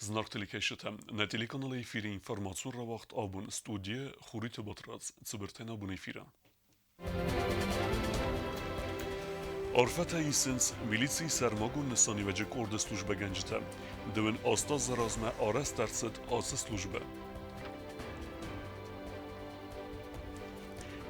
Зынаргъ телекӕсджытӕ, нӕ телеканалы эфиры информацион рауагъд абон студийы Хуриты Батрадз цыбыртӕй нӕ абон эфиры. Арфӕтӕ исынц милицийы сӕрмагонд нысаниуӕджы къорды службӕгӕнджытӕ. Дыууын азы размӕ арӕзт ӕрцыд ацы службӕ.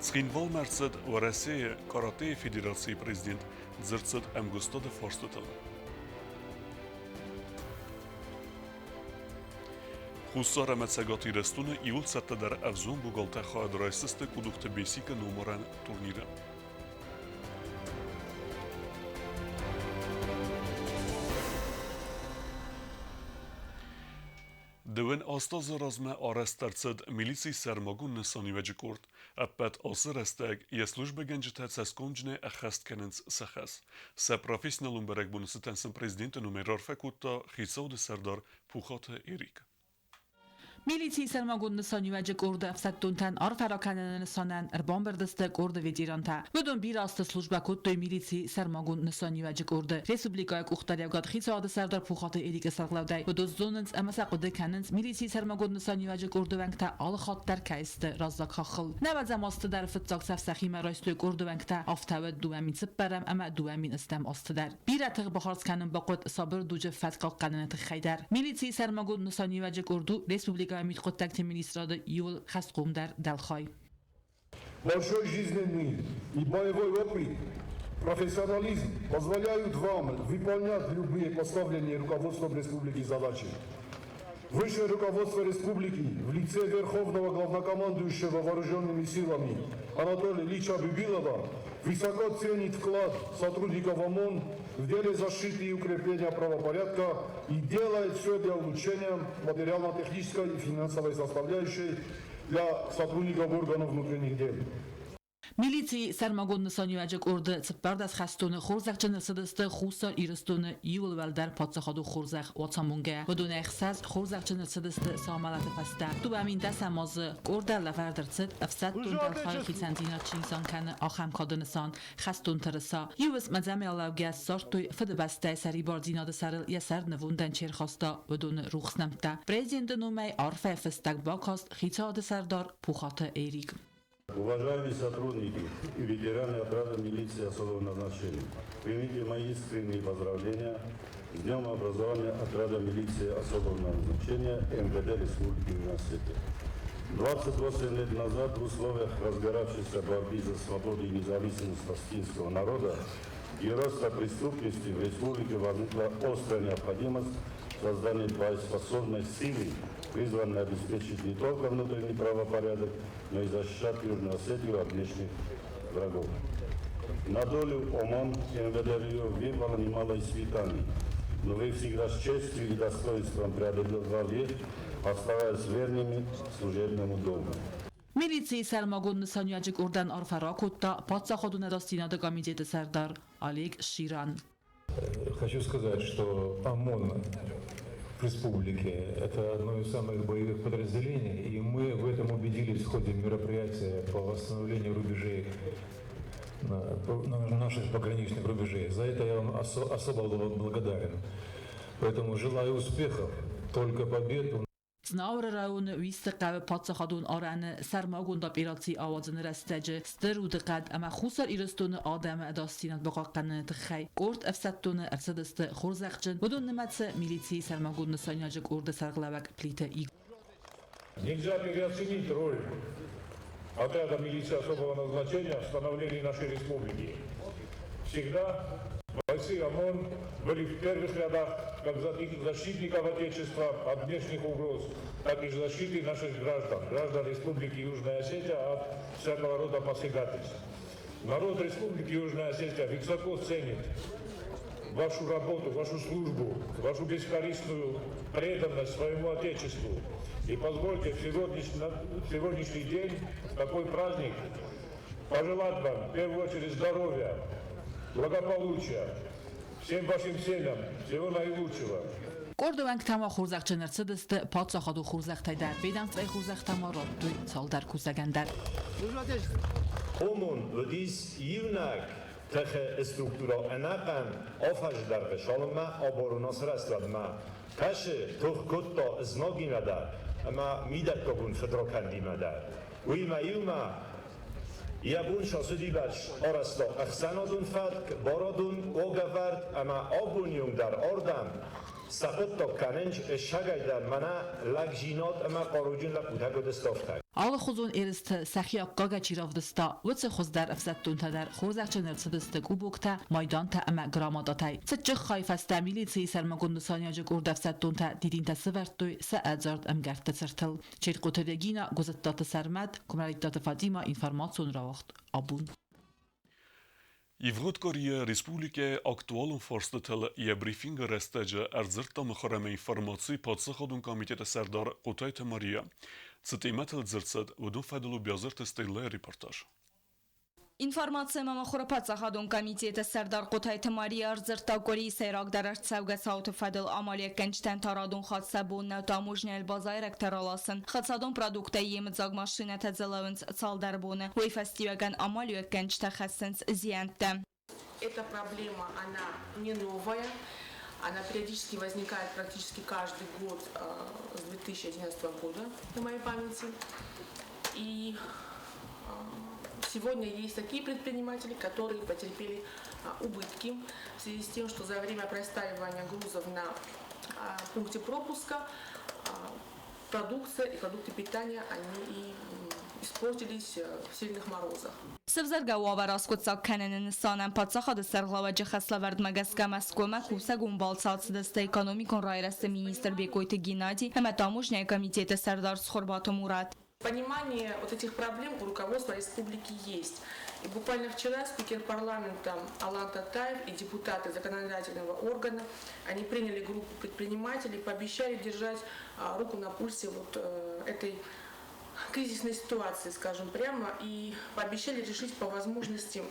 Цхинвалмӕ ӕрцыд Уӕрӕсейы каратэйы федерацийы президент дзырд ӕмгуыстады фарстытыл. Хуссар ӕмӕ Цӕгат Ирыстоны иууыл цӕттӕдӕр ӕвзонг богалтӕ хайад райсдзысты Къудухты Бесикы номарӕн турниры. Дыууын азы размӕ арӕзт ӕрцыд милицийы сӕрмагонд нысаниуӕджы къорд. Ӕппӕт ацы рӕстӕг йӕ службӕгӕнджытӕ цӕсгомджынӕй ӕххӕст кӕнынц сӕ хӕс. Сӕ профессионалон бӕрӕгбоны цытӕн сын президенты номӕй раарфӕ кодта хицауады сӕрдар Пухаты Эрик. Милицийы сӕрмагонд нысаниуӕджы къорды ӕфсӕддонтӕн арфӕ ракӕныны нысанӕн ӕрбамбырд сты къорды ветерантӕ. Уыдон бирӕ азты службӕ кодтой милицийы сӕрмагонд нысаниуӕджы къорды. Республикӕйы къухдариуӕгад хицауады сӕрдар Пухаты Эрикы сӕргълӕудӕй уыдон зонынц ӕмӕ сӕ хъуыды кӕнынц, милицийы сӕрмагонд нысаниуӕджы къорды уӕнгтӕ алы хатт дӕр кӕй сты раззаг хаххыл. Нӕуӕдзӕм азты дӕр фыццаг цӕф сӕхимӕ райстой къорды уӕнгтӕ, афтӕ уӕд 2004 ӕмӕ 2008 азты дӕр. Бирӕ тых бахардз кӕнын бахъуыд сабыр дуджы фӕтк хъахъхъӕныны тыххӕй дӕр. Милицийы сӕрмагонд нысаниуӕджы къорд у республикӕйы мидхъуыддӕгты министрады иууыл хӕстхъомдӕр дӕлхай. Большой жизненный и боевой опыт, профессионализм позволяют вам выполнять любые поставленные руководством республики задачи. Высшее руководство республики в лице Верховного главнокомандующего вооруженными силами Анатолия Ильича Бибилова высоко ценит вклад сотрудников ОМОН в деле защиты и укрепления правопорядка и делает все для улучшения материально-технической и финансовой составляющей для сотрудников органов внутренних дел. Милицийы сӕрмагонд нысаниуӕджы къорды 14 хӕстоны хорзӕхджын ӕрцыдысты Хуссар Ирыстоны иууыл уӕлдӕр паддзахадон хорзӕх Уацамонгӕ. Уыдонӕй ӕхсӕз хорзӕхджын ӕрцыдысты саумӕлӕты фӕстӕ. 2010 азы къордӕн лӕвӕрд ӕрцыд ӕфсӕддон дӕлхайы хицӕндзинад чи нысан кӕны, ахӕм кады нысан хӕстон тырыса. Иу уысммӕ дзӕмӕлӕугӕ ссардтой Фыдыбӕстӕйы сӕрибардзинады сӕрыл йӕ сӕр нывондӕн чи ӕрхаста, уыдоны рухс нӕмттӕ. Президенты номӕй арфӕйы фыстӕг бакаст хицауады сӕрдар Пухаты Эрик. Уважаемые сотрудники и ветераны отряда милиции особого назначения, примите мои искренние поздравления с Днем образования отряда милиции особого назначения МВД Республики Южная Осетия. 28 лет назад в условиях разгоравшейся борьбы за свободу и независимость осетинского народа и роста преступности в республике возникла острая необходимость создания боеспособной силы, призванной обеспечить не только внутренний правопорядок, но и защищать Южную Осетию от внешних врагов. На долю ОМОН и МВД РИО выпало немало испытаний, но вы всегда с честью и достоинством преодолевали их, оставаясь верными служебному долгу. Милицийы сӕрмагонд нысаниуӕджы къордӕн арфӕ ракодта паддзахадон ӕдасдзинады комитеты сӕрдар Олег Ширан. Хочу сказать, что ОМОН в республике – это одно из самых боевых подразделений, и мы в этом убедились в ходе мероприятия по восстановлению рубежей, наших пограничных рубежей. За это я вам особо благодарен. Поэтому желаю успехов, только побед. Знауыры районы Уисты хъӕуы паддзахадон арӕны сӕрмагонд операци ауадзыны рӕстӕджы стыр удыхъӕд ӕмӕ Хуссар Ирыстоны адӕмы ӕдасдзинад бахъахъхъӕныны тыххӕй къорд ӕфсӕддоны ӕрцыдысты хорзӕхджын, уыдон нымӕцы милицийы сӕрмагонд нысаниуӕджы къорды сӕргълӕууӕг Плиты Игорь. Нельзя переоценить роль отряда милиции особого назначения в становлении нашей республики. Всегда бойцы ОМОН были в первых рядах как защитников Отечества от внешних угроз, так и защиты наших граждан, граждан Республики Южная Осетия от всякого рода посягательств. Народ Республики Южная Осетия высоко ценит вашу работу, вашу службу, вашу бескорыстную преданность своему Отечеству. И позвольте в сегодняшний день, в такой праздник, пожелать вам в первую очередь здоровья, благополучия, всем вашим семьям всего наилучшего. Къорды уӕнгтӕ ма хорзӕхджын ӕрцыдысты паддзахадон хорзӕхтӕй дӕр, ведомствӕйы хорзӕхтӕ ма радтой цалдӕр кусӕгӕн дӕр. ОМОН уыдис иунӕг. Тыхы структурӕ ӕнӕхъӕн афӕдзы дӕргъы цалынмӕ абороны сырӕзт, уӕдмӕ кӕсы, тох кодта знагимӕ дӕр ӕмӕ мидӕггагон фыдракӕндимӕ дӕр. Уыимӕ иумӕ йӕ бон сӕ арӕзта ӕхсӕнадон фӕтк, барадон уагӕвӕрд ӕмӕ абоны онг дӕр ардӕм сӕ хъуыддаг кӕнынц ссагӕй дӕр мӕнӕ лӕгдзинад ӕмӕ хъаруджын лӕппутӕ куыд ставтӕ. Алыхуызон ерысты сӕхи аккагӕй чи равдыста, уыцы хуыздӕр ӕфсӕддонтӕ дӕр хорзӕхджын ӕрцыдысты кубоктӕ, майдантӕ ӕмӕ грамотатӕй. Цытджын хайы фӕстӕ милицийы сӕрмагонд нысаниуӕджы къорд ӕфсӕддонтӕ дидинтӕ сӕвӕрдтой сӕ ӕдзард ӕмгӕртты цыртыл. Черкъоты Регина, Гуызыттаты Сӕрмӕт, Куымӕридтаты Фатима, информацион рауагъд «Абон». Ивгъуыд къуырийы республикӕйы актуалон фарстытыл йӕ брифингы рӕстӕджы ӕрдзырдта мыхуыр ӕмӕ информацийы паддзахадон комитеты сӕрдар Хъотайты Мария. Цы темӕтыл дзырд цыд, уыдон фӕдыл у Биазырты Стеллӕйы репортаж. Информаци ӕмӕ мыхуыры паддзахадон комитеты сӕрдар Хъотайты Мария ӕрдзырдта къуырийы сӕйрагдӕр ӕрцӕугӕ цауты фӕдыл амалиуӕггӕнджытӕн та радон хатт сӕ бон нӕу таможнӕйыл базайрӕгтӕ раласын. Хӕлцадон продукттӕй йемыдзаг машинӕтӕ дзӕлӕуынц цалдӕр боны. Уый фӕстиуӕгӕн амалиуӕггӕнджытӕ хӕссынц зиӕнттӕ. Эта проблема, она не новая. Она периодически возникает практически каждый год с 2011 года, на моей памяти. И сегодня есть такие предприниматели, которые потерпели убытки в связи с тем, что за время простаивания грузов на пункте пропуска продукция и продукты питания, они и испортились в сильных морозах. Сӕвзӕргӕ уавӕр аскъуыддзаг кӕныны нысанӕн паддзахады сӕргълӕууӕджы хӕслӕвӕрдмӕ гӕсгӕ Мӕскуымӕ кусӕгон балцы ацыдысты экономикон райрӕзты министр Бекъойты Геннадий ӕмӕ таможнӕйы комитеты сӕрдар Цхуырбаты Мурат. Понимание вот этих проблем у руководства республики есть. И буквально вчера спикер парламента Алан Татаев и депутаты законодательного органа, они приняли группу предпринимателей, пообещали держать руку на пульсе вот этой кризисной ситуации, скажем прямо, и пообещали решить по возможности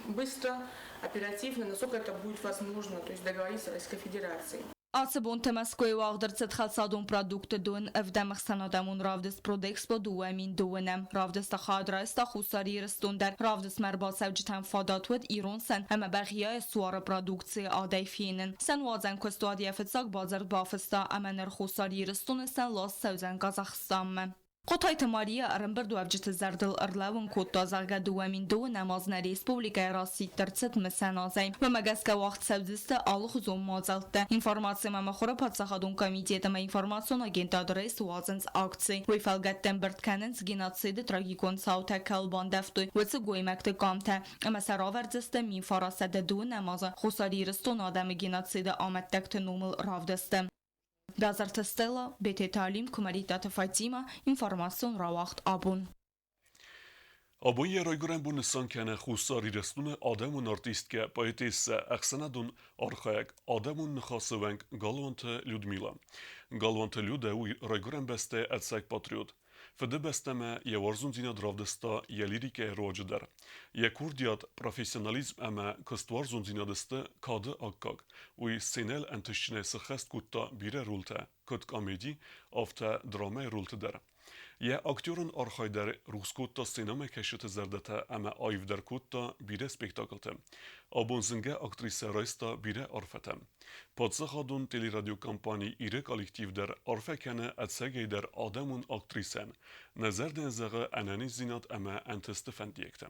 быстро, оперативно, насколько это будет возможно, то есть договориться с Российской Федерацией. Ацы бонты Мӕскуыйы уагъд ӕрцыд хӕлцадон продуктты дон ӕвдӕм ӕхсӕнадӕмон равдыст Продэкспо 2002-ӕм. Равдысты хайад райста Хуссар Ирыстон дӕр. Равдыстмӕ ӕрбацӕуджытӕн фадат уыд ирон сӕн ӕмӕ Бӕгъиайы суары продукцийы адӕй фенын. Сӕнуадзӕн куыстуат йӕ фыццаг бадзырд бафыста ӕмӕ ныр Хуссар Ирыстоны сӕн ласт цӕудзӕн Казахстанмӕ. Хъотайты Мария ӕрӕмбырдуӕвджыты зӕрдыл ӕрлӕууын кодта, зӕгъгӕ, 2002-ӕм аз нӕ республикӕйы расидт ӕрцыд мысӕн азӕй. Уымӕ гӕсгӕ уагъд цӕудзысты алыхуызон мадзӕлттӕ. Информаци ӕмӕ мыхуыры паддзахадон комитет ӕмӕ информацион агентад РЭС уадзынц акци. Уый фӕлгӕтты ӕмбырд кӕнынц геноциды трагикон цаутӕ кӕуыл бандӕвтой, уыцы гоймӕгты къамтӕ ӕмӕ сӕ равӕрдзысты 1902-ӕм азы Хуссар Ирыстоны адӕмы геноциды амӕттӕгты номыл равдысты. Базарты Стелла, Бететы Алим, Куымӕридтаты Фатима, информацион рауагъд «Абон». Абон йӕ райгуырӕн бон нысан кӕны Хуссар Ирыстоны адӕмон артисткӕ, поэтессӕ, ӕхсӕнадон архайӕг, адӕмон ныхасы уӕнг Галуанты Людмила. Галуанты Людӕ у райгуырӕн бӕстӕйы ӕцӕг патриот. Фыдыбӕстӕмӕ йӕ уарзондзинад равдыста йӕ лирикӕйы руаджы дӕр. Йӕ курдиат, профессионализм ӕмӕ куыстуарзондзинад сты кады аккаг. Уый сценӕйыл ӕнтыстджынӕй сыххӕст кодта бирӕ ролтӕ, куыд комеди, афтӕ драмӕйы ролты дӕр. Йӕ актерон архайд дӕр рухс кодта сценӕмӕкӕсджыты зӕрдӕтӕ ӕмӕ аивдӕр кодта бирӕ спектаклты. Абон зынгӕ актрисӕ райста бирӕ арфӕтӕ. Паддзахадон телерадиокомпани Иры коллектив дӕр арфӕ кӕны ӕцӕгӕйдӕр адӕмон актрисӕн. Нӕ зӕрдӕ зӕгъы ӕнӕниздзинад ӕмӕ ӕнтысты фӕндиӕгтӕ.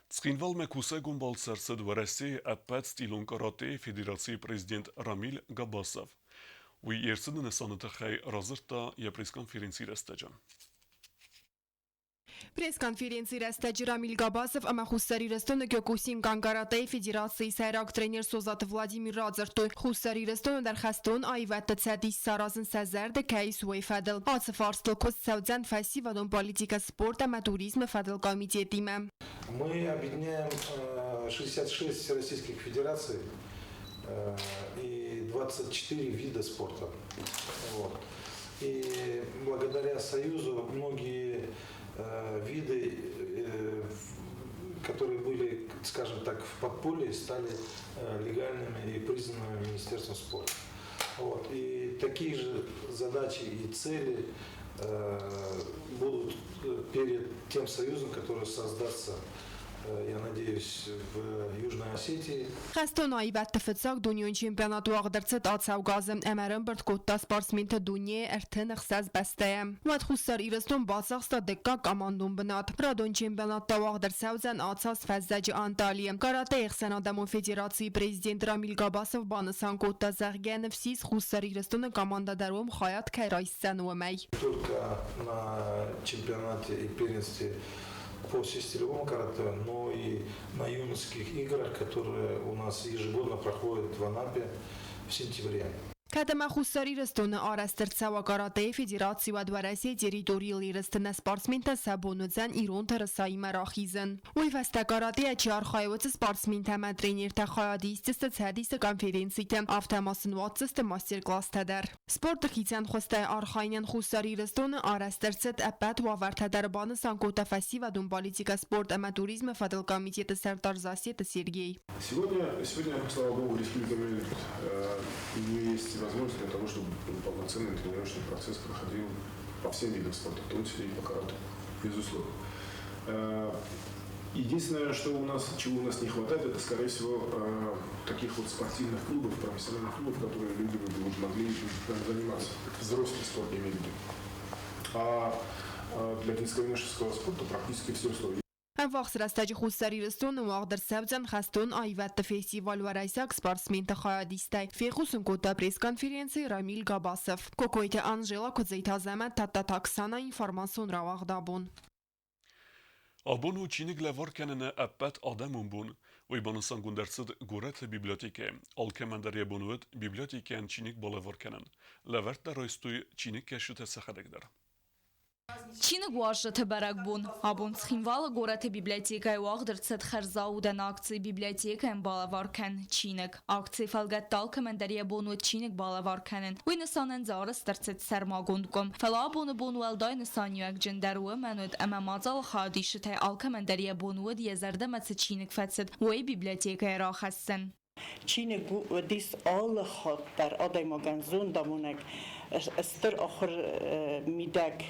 Цхинвалмӕ кусӕгон балц ӕрцыд Уӕрӕсейы ӕппӕт стилон каратэйы федерацийы президент Рамиль Габасов. Уый йе рцыды нысаны тыххӕй радзырдта йӕ пресс-конференцийы рӕстӕджы. Пресс-конференцийы рӕстӕджы Рамиль Габасов ӕмӕ Хуссар Ирыстоны Кёкусинкан каратэйы федерацийы сӕйраг тренер Созаты Владимир радзырдтой, Хуссар Ирыстоны дӕр хӕстон аивӕдты цӕдис саразын сӕ зӕрды кӕй ис, уый фӕдыл. Ацы фарстыл куыст цӕудзӕн фӕсивӕдон политикӕ, спорт ӕмӕ туризмы фӕдыл комитетимӕ. Мы объединяем 66 всероссийских федераций и 24 вида спорта. Вот. И благодаря Союзу многие виды, которые были, скажем так, в подполье, стали легальными и признанными Министерством спорта. Вот. И такие же задачи и цели будут перед тем союзом, который создастся, я надеюсь, в Южной Осетии. Хӕстон аивӕдты фыццаг дунеон чемпионат уагъд ӕрцыд ацӕугӕ азы ӕмӕ ӕрӕмбырд кодта спортсменты дунейы 36 бӕстӕйӕ. Уӕд Хуссар Ирыстон бацахста дыккаг командон бынат. Радон чемпионат та уагъд ӕрцӕудзӕн ацы аз фӕззӕджы Анталийы. Каратэйы ӕхсӕнадӕмон федерацийы президент Рамиль Габасов банысан кодта, зӕгъгӕ, ныфс ис, Хуссар Ирыстоны командӕ дӕр уым хайад кӕй райсдзӕн, уымӕй. Только на чемпионате и первенстве по всестилевому карате, но и на юношеских играх, которые у нас ежегодно проходят в Анапе в сентябре. Кӕд ӕмӕ Хуссар Ирыстоны арӕзт ӕрцӕуа каратэйы федераци, уӕд Уӕрӕсейы территорийыл ерысты нӕ спортсментӕ сӕ бон уыдзӕн ирон тырысаимӕ рахизын. Уый фӕстӕ каратэйӕ чи архайы, уыцы спортсментӕ ӕмӕ тренертӕ хайад исдзысты Цӕдисы конференциты, афтӕ ма сын уадздзысты мастер-класстӕ дӕр. Спорты хицӕн хуызтӕй архайынӕн Хуссар Ирыстоны арӕзт ӕрцыд ӕппӕт уавӕртӕ дӕр, банысан кодта фӕсивӕдон политикӕ, спорт ӕмӕ туризмы фӕдыл комитеты сӕрдар Зассеты Сергей. Сегодня, слава богу, республика имеет, у нее есть возможность для того, чтобы полноценный тренировочный процесс проходил по всем видам спорта, в том числе и по карате, безусловно. Единственное, чего у нас не хватает, это, скорее всего, таких вот спортивных клубов, профессиональных клубов, которые люди бы могли заниматься. Взрослый спорт, я имею в виду. А для детско-юношеского спорта практически все условия. Ӕввахс рӕстӕджы Хуссар Ирыстоны уагъд ӕрцӕудзӕн хӕстон аивӕдты фестиваль уӕрӕсейаг спортсменты хайадистӕй, фехъусын кодта пресс-конференцийы Рамиль Габасов. Кокойты Анжела, Куыдзойты Азӕмӕт, Тадтаты Оксана, информацион рауагъд Абон. Абон у чиныг лӕвар кӕныны ӕппӕт адӕмон бон. Уый банысангонд ӕрцыд горӕты библиотекӕйы. Алкӕмӕн дӕр йӕ бон уыд библиотекӕйӕн чиныг балӕвар кӕнын. Лӕвӕрттӕ райстой чиныгкӕсджытӕ сӕхӕдӕг дӕр. Чиныгуарзджыты бӕрӕгбон. Абон Цхинвалы горӕты библиотекӕйы уагъд ӕрцыд хӕрзаудӕн акци «Библиотекӕйӕн балӕвар кӕн чиныг». Акцийы фӕлгӕтты алкӕмӕн дӕр йӕ бон уыд чиныг балӕвар кӕнын. Уый нысанӕн дзы арӕзт ӕрцыд сӕрмагонд къуым. Фӕлӕ абоны бон уӕлдай нысаниуӕгджындӕр уымӕн уыд, ӕмӕ мадзалы хайадисджытӕй алкӕмӕн дӕр йӕ бон уыд, йӕ зӕрдӕмӕ цы чиныг фӕцыд, уый библиотекӕйы рахӕссын. Чиныг уыдис алы хатт дӕр адӕймагӕн зондамонӕг, стыр ахуыр мидӕг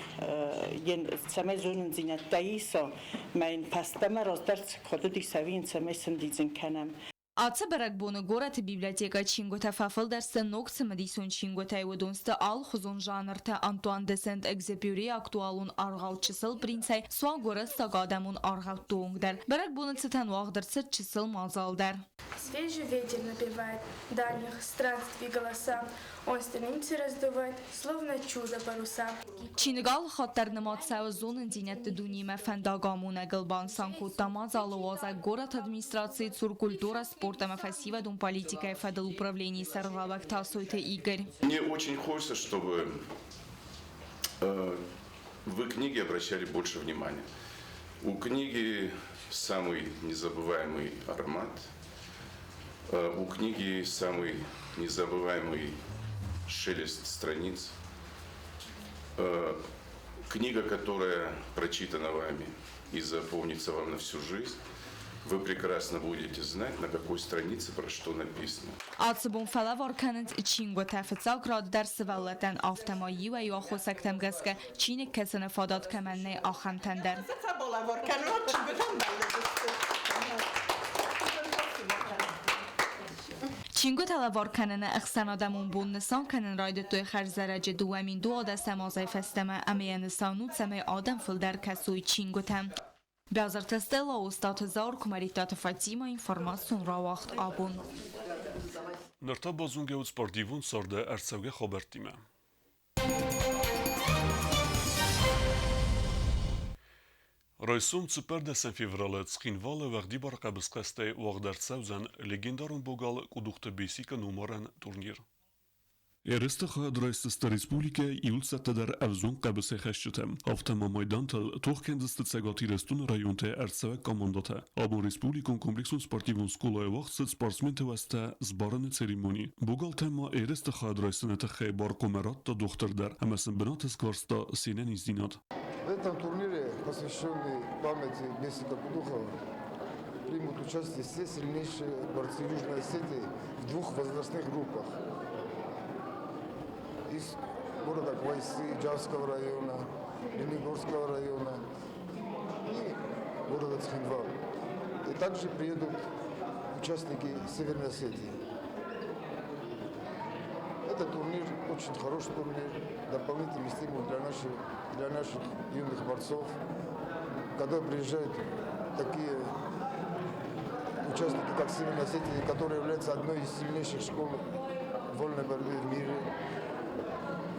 йын цӕмӕй зонындзинӕдтӕ иса, мӕ йын фӕстӕмӕ раздӕр цы кад уыдис, ӕви йын цӕмӕй сӕндидзын кӕнӕм. Ацы бӕрӕгбоны горӕты библиотекӕ чингуытӕ фӕфылдӕр сты ног цымыдисон чингуытӕй, уыдон сты алыхуызон жанртӕ: Антуан де Сент-Экзепюри актуалон аргъау «Чысыл принцӕй» суанг уырыссаг адӕмон аргъӕутты онг дӕр. Бӕрӕгбоны цытӕн уагъд ӕрцыд чысыл мадзал дӕр. Свежий ветер напевает дальних странствий голоса. Он страницы раздувает, словно чудо паруса. Чиныг алыхатт дӕр нымад цӕуы зонындзинӕдты дунемӕ фӕндагамонӕгыл, банысан кодта мадзалы уазӕг, горӕты администрацийы цур культурӕ, спорт ӕмӕ фӕсивӕдон политикӕйы фӕдыл управленийы сӕргълӕууӕг Тасойты Игорь. Мне очень хочется, чтобы вы к книге обращали больше внимания. У книги самый незабываемый аромат, у книги самый незабываемый шелест страниц. Книга, которая прочитана вами и запомнится вам на всю жизнь, вы прекрасно будете знать, на какой странице про что написано. Ацы бон фӕлӕвар кӕнынц чингуытӕ фыццаг рад дӕр сывӕллӕттӕн, афтӕ ма иуӕй-иу аххосӕгтӕм гӕсгӕ чиныг кӕсыны фадат кӕмӕн нӕй, ахӕмтӕн дӕр. Балӕвар кӕнын чингуытӕн бӕллыдысты. Чингуытӕ лӕвар кӕныны ӕхсӕнадӕмон бон нысан кӕнын райдыдтой хӕрзӕрӕджы 2012 азӕй фӕстӕмӕ ӕмӕ йӕ нысан у, цӕмӕй адӕм фылдӕр кӕсой чингуытӕ. Бязырты Стелла, Остъаты Зауыр, Куымӕридтаты Фатимӕ, информацион рауагъд Абон. Ныр та базонгӕ ут спортивон царды ӕрцӕугӕ хабӕрттимӕ. Райсом 14 февралы Цхинвалы уӕгъдибар хъӕбысхӕстӕй уагъд ӕрцӕудзӕн легендарон богал Къудухты Бесикы номарӕн турнир. Ерысты хайад райсдзысты республикӕйы иууыл цӕттӕдӕр ӕвзонг хъӕбысӕйхӕсджытӕ. Афтӕ ма майдантыл тох кӕндзысты Цӕгат Ирыстоны районтӕй ӕрцӕуӕг командӕтӕ. Абон республикон комплексон спортивон скъолайы уагъд цыд спортсменты уӕзтӕ сбарыны церемони. Богалтӕ ма ерысты хайад райсыны тыххӕй бар хъуамӕ радта дохтыр дӕр ӕмӕ сын бынаты сгӕрста се нӕниздзинад. В этом турнире, посвященный памяти Бесика Кудухова, примут участие все сильнейшие борцы Южной Осетии в двух возрастных группах. Из города Квайсы, Джавского района, Ленингорского района и города Цхинвал. И также приедут участники Северной Осетии. Этот турнир очень хороший турнир, дополнительный стимул для наших юных борцов. Когда приезжают такие участники, как Северная Осетия, которая является одной из сильнейших школ вольной борьбы в мире.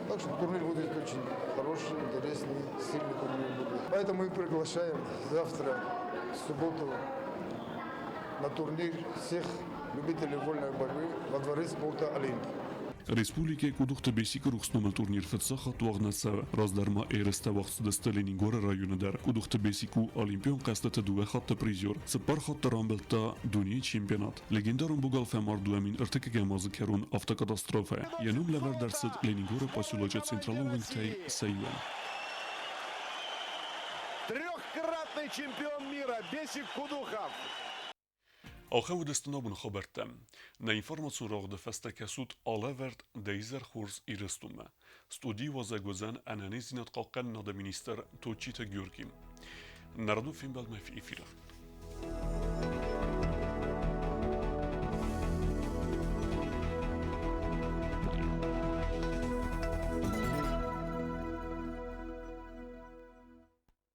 Так что турнир будет очень хороший, интересный, сильный турнир будет. Поэтому мы приглашаем завтра, в субботу, на турнир всех любителей вольной борьбы во дворе спорта «Олимп». Республикӕйы Къудухты Бесикы рухс номыл турнир фыццаг хатт уагъд нӕ цӕуы. Раздӕр ма ерыстӕ уагъд цыдысты Ленингоры районы дӕр. Къудухты Бесик у Олимпион хъӕзтыты дыууӕ хатты призер. Цыппар хатты рамбылдта дунейы чемпионат. Легендарон богал фӕмард 2001 азы кӕрон автокатастрофӕйы. Йӕ ном лӕвӕрд ӕрцыд Ленингоры поселочы централон уынгтӕй сӕ иуӕн. Трехкратный чемпион мира Бесик Кудухов. Ахӕм уыдысты нӕ абоны хабӕрттӕ. Нӕ информацион рауагъды фӕстӕ кӕсут алӕвӕрд Дӕ изӕр хорз, Ирыстонмӕ. Студийы уазӕг уыдзӕн ӕнӕниздзинад хъахъхъӕнынады министр Тотчиты Георги. Нӕ радон фембӕлдмӕ эфиры.